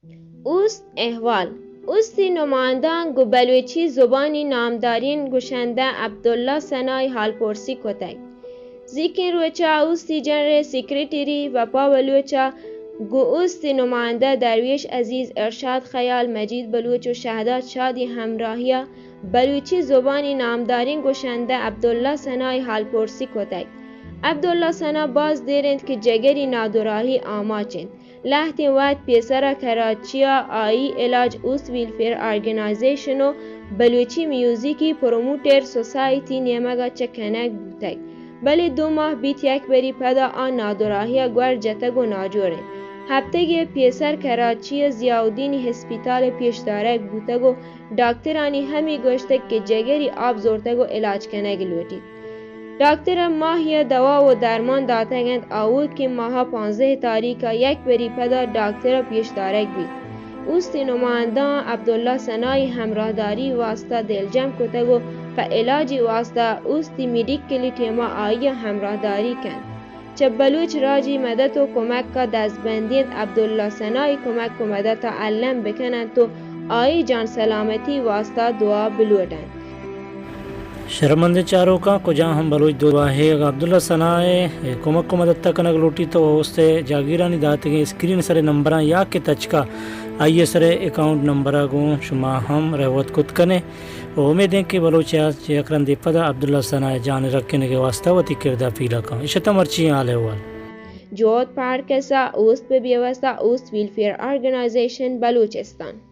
اوست احوال۔ اوستی نمائندہاں گوں بلوچی زبانی نامداریں گوشندہ عبداللہ ثنائی حالپرسی کتگ۔ زیکیں روچ ءَ اوستی جنرل سیکرٹری وپا بلوچ ءَ گوں اوستی نمائندہ درویش عزیز، ارشاد خیال، مجید بلوچ ءُ شہداد شاد ءِ ہمراہی ءَ بلوچی زبانی نامداریں گوشندہ عبداللہ ثنائی حالپرسی کتگ۔ عبداللہ ثنا باز دیر اِنت کہ جگری نادراہی آماچ اِنت۔ لہتیں وہد پیسر ءَ کراچی ءَ آئی علاج اوست ویلفیئر آرگنائزیشن ءُ بلوچی میوزکی پروموٹر سوسائٹی نیمگ ءَ چہ کنگ بوتگ، بلے دو ماہ بیت یک بری پدا آ نادراہی ءَ گور جتگ ءُ ناجوڑ اِنت۔ ہپتگے پیسر کراچی ءِ ضیاءالدینی ہسپتال ءَ پیش دارگ بوتگ ءُ ڈاکترانی ہمے گوشتگ کہ جگری آپ زرتگ ءُ علاج کنگ لوٹیت۔ ڈاکتر ءَ ماہے ءَ دوا ءُ درمان داتگ اَنت، آؤکیں ماہ ءِ پانزدہ تاریخ ءَ یک بری پدا ڈاکتر ءَ پیش دارگ بیت۔ اوستی نمائندہاں عبداللہ ثنائی ہمراہداری واستا دلجم کتگ ءُ پہ علاجی واستا اوستی میڈیکلی ٹیم ءَ آئی ءِ ہمراہداری کنت۔ چہ بلوچ راجی مدد ءُ کمک ءَ دزبندی اَنت، عبداللہ ثنائی کمک ءُ مدد ءَ الم بکن اَنت ءُ آئی جان سلامتی واستا دعا بلوٹ اَنت۔ شرمندیں چاروکاں، کجام ہم بلوچ دوست واہگ عبداللہ ثنا ءِ کمک ءُ مدد ءَ کنگ لوٹیت تو اوست ءِ جاگیرانی داتگیں اسکرین ءِ سر ءِ نمبراں یا کہ تچک ءَ آئی ءِ سر ءِ اکاؤنٹ نمبر ءَ گوں شما ہم رہوت کت کن ئے۔ ءُ امید اِنت کہ بلوچ ءَ چہ یک رندے پدا عبداللہ ثنا ءِ جان ءِ رکینگ ءِ واستا وتی کرد ءَ پیلہ کن۔ اش اتاں مرچی ایں حال احوال۔ جوت پارکس ءَ اوست پہ بیوستا، اوست ویلفیئر آرگنائزیشن بلوچستان۔